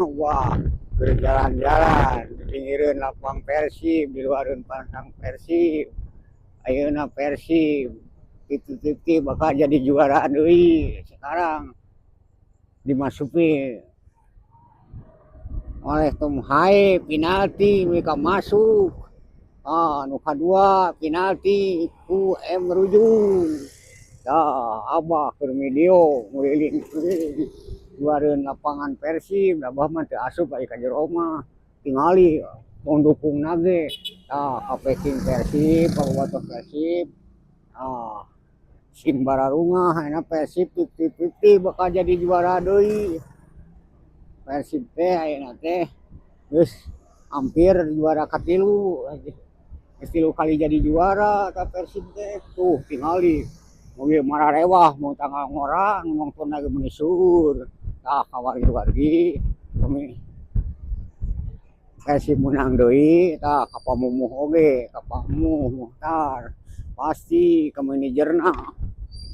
Wah, keur jalan-jalan di pinggireun lapang Persib, di luareun lapang Persib. Ayeuna Persib 50-50 bakal jadi juara deui. Sekarang dimasuki oleh Tom Haye, penalti mereka masuk. Ah, nu kadua penalti ku M Rujung. Dah, Abah keur video nguriling-nguriling luareun lapangan Persib. Abah mah teu asup ari ka jero mah. Tingali pendukungna ge. Tah, ka packing Persib, kabobotoh Persib. Ah, sing bararungah ayeuna Persib 50-50 bakal jadi juara deui. Persib teh ayeuna teh geus hampir juara katilu. Geus 3 kali jadi juara tah Persib teh. Tuh, tingali mobil mararewah mau tanggal ngora nu nongton ge meuni seueur. Tah, ka wargi-wargi kami Persib menang deui. Tah, ka Pamumuh oge, ka Pamuh Muhtar pasti ka manajerna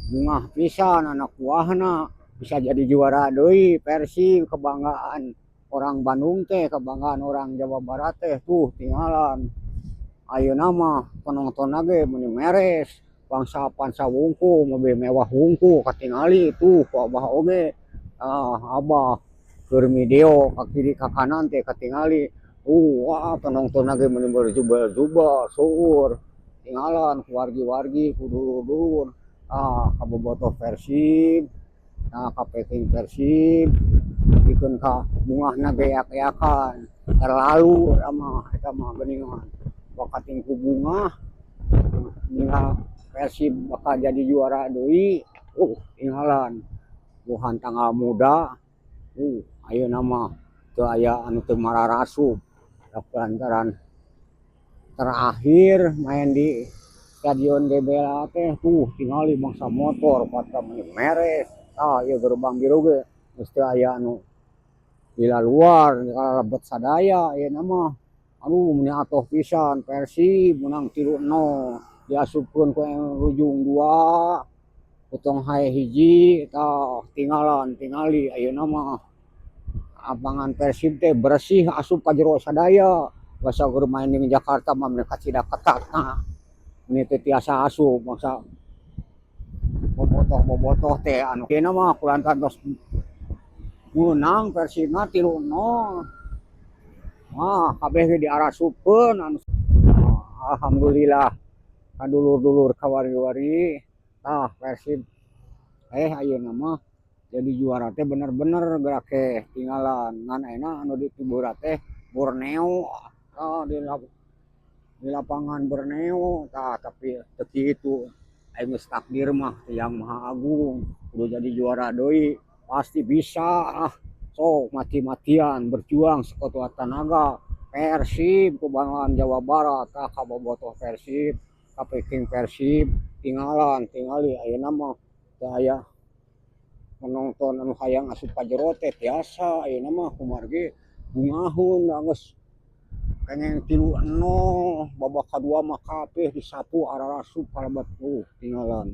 bungah pisan, anak buahna bisa jadi juara deui. Persib kebanggaan orang Bandung teh, kebanggaan orang Jawa Barat teh. Tuh, tinggalan ayeuna mah penontonna ge meuni meres, bangsa Avanza wungkul, mobil mewah wungkul katingali tuh ku Abah oge. Ah, Abah keur video ka kiri ka kanan teh katingali. Wah, penontonna ge meuni berjubel-jubel, seueur. Tinggalan ku wargi-wargi, ku dulur-dulur. Ah, ka bobotoh Persib, nah, ka packing Persib, pikeun ka bungahna geak-geakan. Terlalu mah eta mah geuningan. Bakating ku bungah ninggal Persib bakal jadi juara deui. Tinggalan buhan tanggal muda. Ayeuna mah teu aya anu teu mararasup lantaran terakhir main di Stadion GBLA teh. Tuh, tingali bangsa motor pada meuni meres. Tah, ieu gerbang biru ge geus teu aya anu dilaluar, kalebet sadaya ayeuna mah. Aduh, meuni atoh pisan Persib menang 3-0, diasupkeun ku Rujung 2, Potong Hae 1. Tah, tinggalan tingali ayeuna mah lapangan Persib teh bersih, asup ka jero sadaya. Basa keur main di Jakarta mah meuni kacida ketatna, meuni teu tiasa asup bangsa bobotoh-bobotoh teh. Anu ayeuna mah kulantaran tos meunang Persibna 3-0. Wah, kabeh ge diarasupkeun anu. Alhamdulillah, ka dulur-dulur, ka wargi-wargi. Tah, Persib ayeuna mah jadi juara teh bener-bener geura ke tinggalan. Ngan ayeuna anu ditibura teh Borneo. Tah, di lapangan Borneo. Tah, tapi teu kitu, aya geus takdir mah Yang Maha Agung, kudu jadi juara deui, pasti bisa. Ah, sok mati-matian berjuang sekuat tenaga. Persib kebanggaan Jawa Barat. Tah, ka bobotoh Persib, ka packing Persib, tinggalan tingali ayeuna mah teu aya penonton anu hayang asup ka jero teh tiasa ayeuna mah, kumargi bungaheun geus kengeng 3-0. Babak kadua mah kabeh disapu, ararasup kalebet. Tuh, tinggalan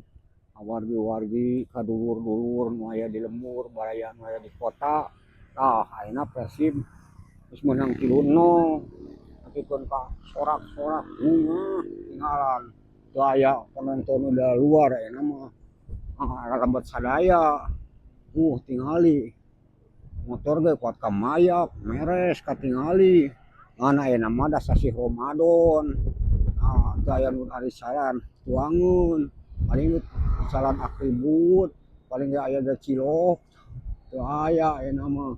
wargi-wargi, ka dulur-dulur nu aya di lembur, baraya nu aya di kota. Tah, ayeuna Persib geus meunang 3-0, nepikeun ka sorak-sorak bungah. Tinggalan teu aya penonton udah luar ayeuna mah, lalebet sadaya. Tingali motor ge kuat ka mayak meres katingali. Ngan ayeuna mah da sasih Ramadan, nah, teu aya nu arisaran tuangeun, paling arisaran atribut, paling ge aya ge cilok teu aya ayeuna mah.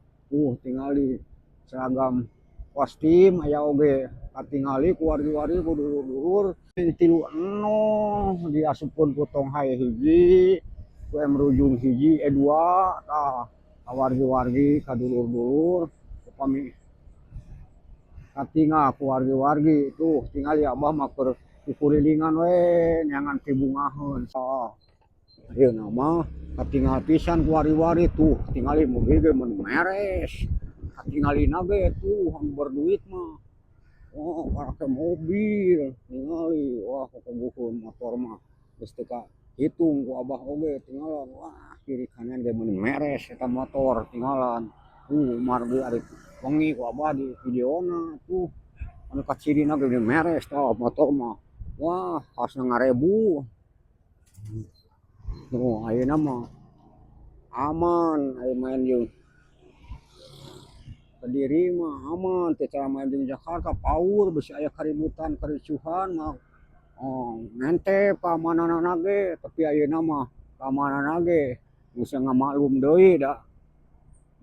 Tingali seragam kostum aya oge, katingali ku wargi-wargi, ku dulur-dulur. 3-0, diasupkeun ku Tong Hae 1, ku M Rujung 1, eh, 2. Tah, ka wargi-wargi, ka dulur-dulur, upami katingal ku wargi-wargi. Tuh, tingali Abah mah keur kukurilingan we neangan pibungaheun. Tah, ayeuna mah katingal pisan ku wargi-wargi. Tuh, tingali mobil ge mun meres, katingalina ge. Tuh, anu berduit mah, oh, parake mobil. Tingali, wah, kokoguheun motor mah geus teu kahitung ku Abah oge. Tinggalan, wah, kiri kanan ge mun meres eta motor. Tinggalan. Margi ari wengi ku abah di videona tuh anu kacirina ge meres tah motor mah. Wah, khasna ngarebu. Tuh ayeuna mah aman aya main jeung Kediri mah aman teu cara main jeung Jakarta, paur bisi aya kaributan karicuhan mah, oh, ngentep kaamananna ge. Tapi ayeuna mah kaamananna ge geus ngamaklum deui da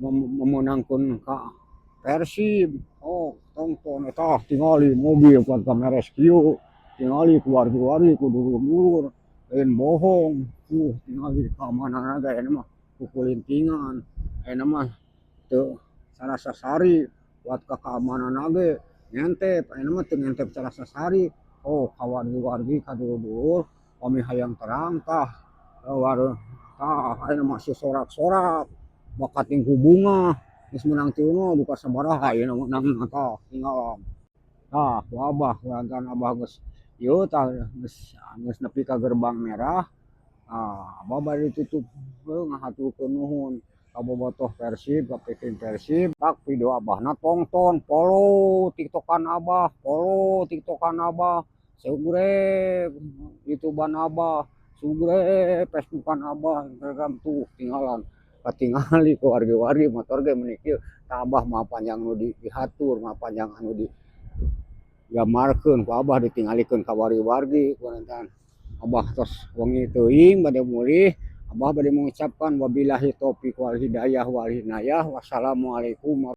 memenangkeun ka Persib. Oh, tongton eta tingali mobil kuat meres kieu, tingali ku wargi-wargi, ku dulur-dulur, lain bohong. Tingali kaamananna ge ayeuna mah kukulintingan. Ayeuna mah teu sarasa sari buat ka kaamananna ge ngentep, ayeuna mah teu ngentep sarasa sari. Oh, ka wargi-wargi, ka dulur-dulur pami hayang terang tah tah ayeuna mah sorak-sorak bakating ku bunga geus meunang 3-0 duka sabaraha ayeuna meunangna tah tinggalan. Tah ku abah lantaran abah geus ieu tah geus geus nepi ka gerbang merah. Ah, abah bade ditutup ngahaturkeun nuhun ka bobotoh Persib, ka peking Persib. Tak video abahna tongton, follow TikTokan abah, follow TikTokan abah, subscribe YouTubean abah, subscribe Facebookan abah, Instagram tuh tinggalan. Katingali ku wargi-wargi motor ge meuni kieu. Tah, abah mah panjang nu dihatur, mah panjang anu digambarkeun ku abah ditingalikeun ka wargi-wargi kulantaran abah tos wengi teuing bade mulih. Abah bade mengucapkan wabillahi taufik wal hidayah wal inayah, wassalamualaikum.